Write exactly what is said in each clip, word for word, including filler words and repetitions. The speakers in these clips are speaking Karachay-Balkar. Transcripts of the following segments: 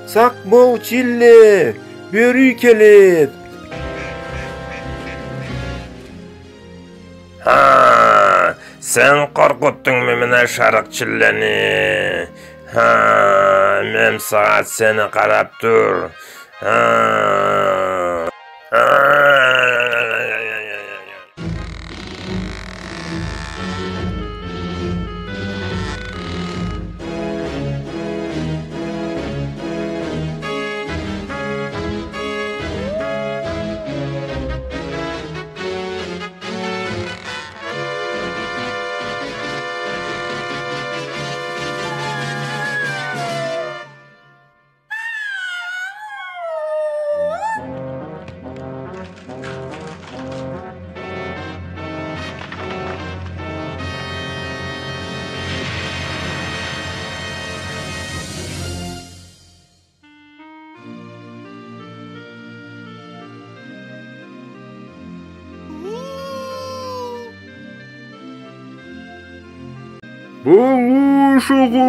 Сакъ бол, Чилле, бёрю келед. Ха, сен къоркъутдунгму мына Шарыкъ Чиллени? Ха, мен сагъат сени къарап тур. Ха. Болушугъуз!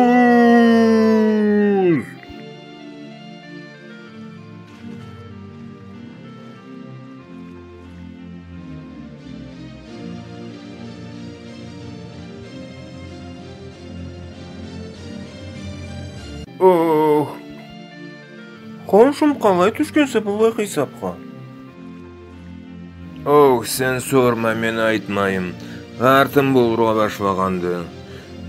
Ох. Хоншум, къалай тюшгенсе быллай хыйсапха? Ох, сен сорма, мен айтмайым. Артым болургъа башлагъанды.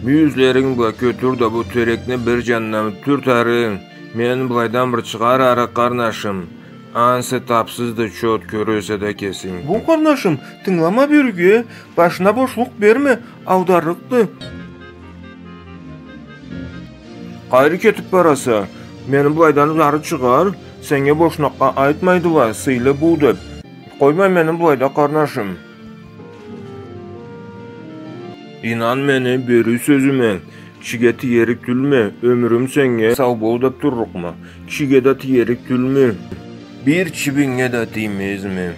Бюзлеринг бла кётюр да бу терекни бир джанына тюрт ары, мени былайдан бир чыгъар ары, къарнашым. Ансы тапсызды, чот, кёресе да кесинг. Бу, къарнашым, тынгылама бюрюге, башына бошлукъ берме, аударлыкъды. Къайры кетип бараса? Мени былайдан ары чыгъар, сеннге бошнакъгъа айтмайдыла, сыйлы бу деп. Къойма мени былайда, къарнашым. Ийнан мени бёрю сёзюме, кишиге тиерик тюлме, ёмюрюм сеннге сау бол деп турлукъма. Кишиге да тиерик тюлме. Бир чибиннге да тиймезме.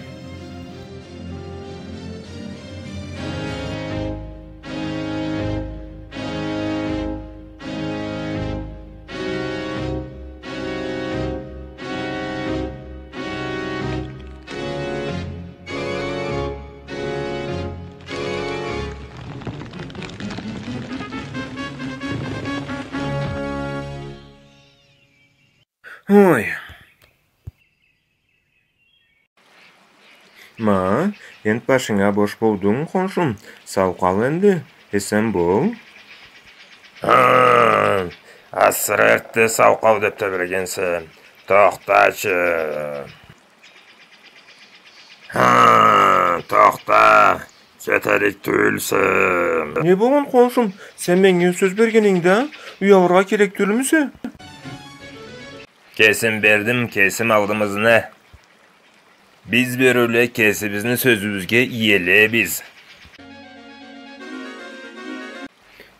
Ой. Ма, энди башынга бош болдунг, хоншум. Сау къал энди. Эсен бол. Ха, асыры эртде сау къал деп тебирегенсе. Тохтачы. Ха, тохта. Кетерик тюйюлсе. Не болгъан, хоншум? Сен меннге сёз бергенинг да, уялыргъа керек тюйюлмюсе? Кесим бердим, кесим алдым ызны. Биз бёрюле кесибизни сёзюбюзге иелебиз.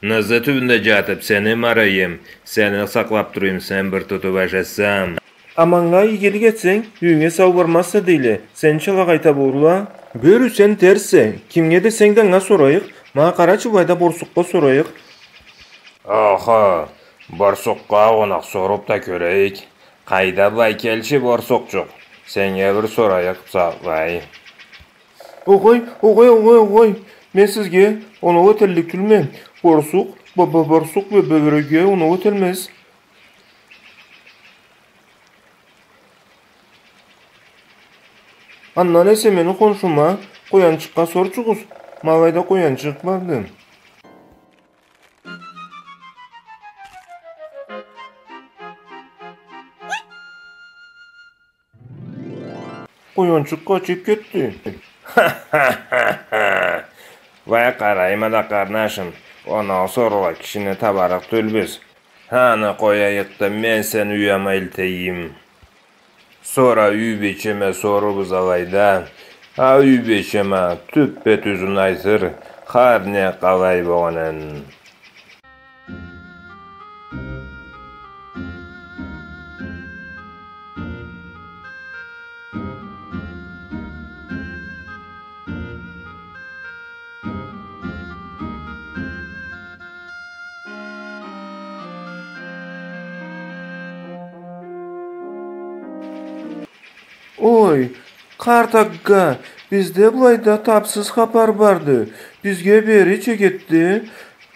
Нызы тюбюнде джатып сени марайым, сени сакълап турайым, сен бир тутуп ашасам. А манга игилик этсенг, юйюнге сау бармазса дейле, сени чалагъа айта болурла. Бёрю, сен терссе, кимге десенг да анга сорайыкъ, ма къарачы, былайда борсукъгъа сорайыкъ. Охо, борсукъгъа огъунакъ соруп да кёрейик. Къайда былай, келчи, борсукъчукъ, сеннге бир сорайыкъ, сакълай. Огъай, огъай, огъай, огъай. Мен сизге оноу этеллик тюлме. Борсукъ, бо-, бо-, борсукъ бё-, бёрюге оноу этелмез. Андан эсе мени хоншума, къоянчыкъгъа сорчугъуз. Ма былайда къоянчыкъ барды. Къоянчыкъ къачып кетди. Вай, къарайма да, къарнашым, оноу сорургъа кишини табарыкъ тюлбюз. Ханы, къояйыкъ да, мен сени уяма элтейим. Сора юйбийчеме сорурбуз алайда. А юйбийчем а тюппе-тюзюн айтыр, хар не къалай болгъанын. Ой, къарт акка, бизде былайда тапсыз хапар барды. Бизге бери чегетди.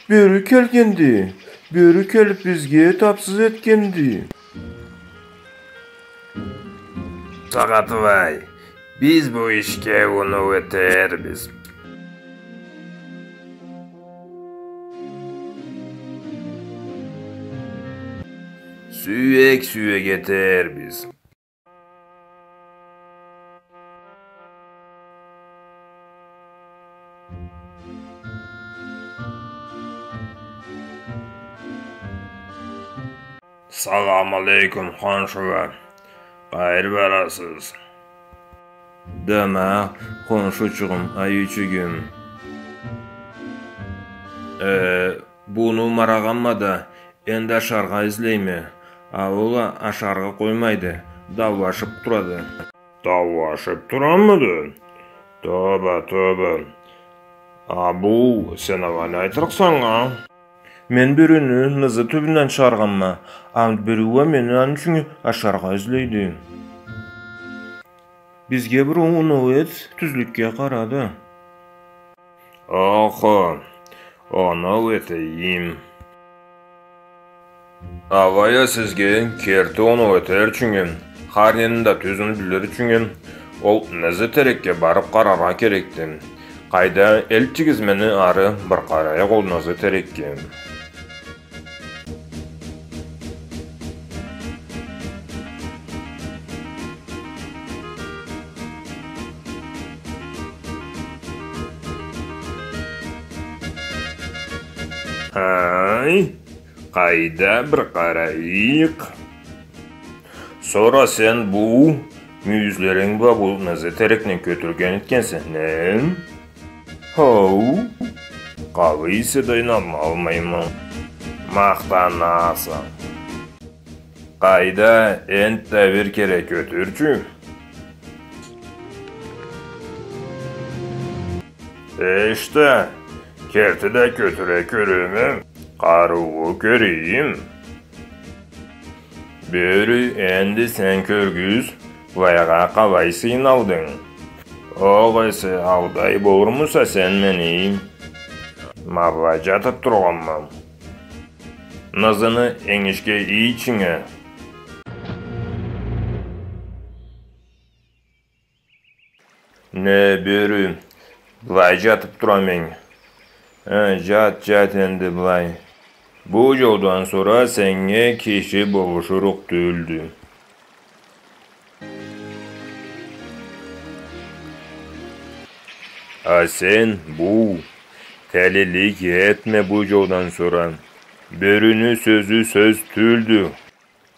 Бёрю келгенди. Бёрю келип бизге тапсыз этгенди. Сагъатыбай, биз бу ишге оноу этербиз. Сюек-сюек этербиз. Салам алейкум, хоншула. Къайры барасыз? Да ма, хоншучугъум, айючугюм. Э, буну марагъанма да, энди ашаргъа излейме. А ол а ашаргъа къоймайды, даулашып турады. Даулашып турамыды? Тоба, тоба. А бу, сен алай айтырыкъса анга. Мен бёрюню нызы тюбюнден чыгъаргъанма, а бёрю уа мени аны ючюн ашаргъа излейди. Бизге бир оноу эт, тюзлюкге къара да. Охо, оноу этейим. Алай а сизге керти оноу этер ючюн, хар нени да тюзюн билир ючюн, ол нызы терекге барып къараргъа керекди. Къайда, элтигиз мени ары, бир къарайыкъ ол нызы терекге. Ай, къайда, бир къарайыкъ. Сора сен бу мюйюзлеринг бла бу нызы терекни кётюрген этгенсе, не? Хоу, къалай эсе да ийнанмайма. Махтанаса. Къайда, энтда бир кере кётюрчю. Эшта, керти да кётюре кёреме, къарыулу кёрейим. Бёрю, энди сен кёргюз, былайгъа къалай сыйналдынг? Огъесе алдай болурмуса сен мени? Ма былай джатып тургъанма. Нызыны энгишге ийчи энди. Не, бёрю, былай джатып турама энди. Э, джат, джат энди былай. Бу джолдан сора сеннге киши болушурукъ тюлдю. А сен бу, телилик этме бу джолдан сора. Бёрюню сёзю сёз тюлдю.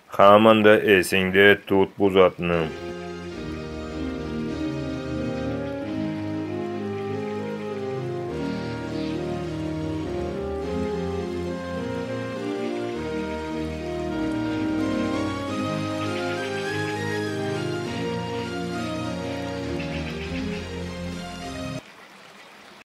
Хаманда эсингде тут бу затны.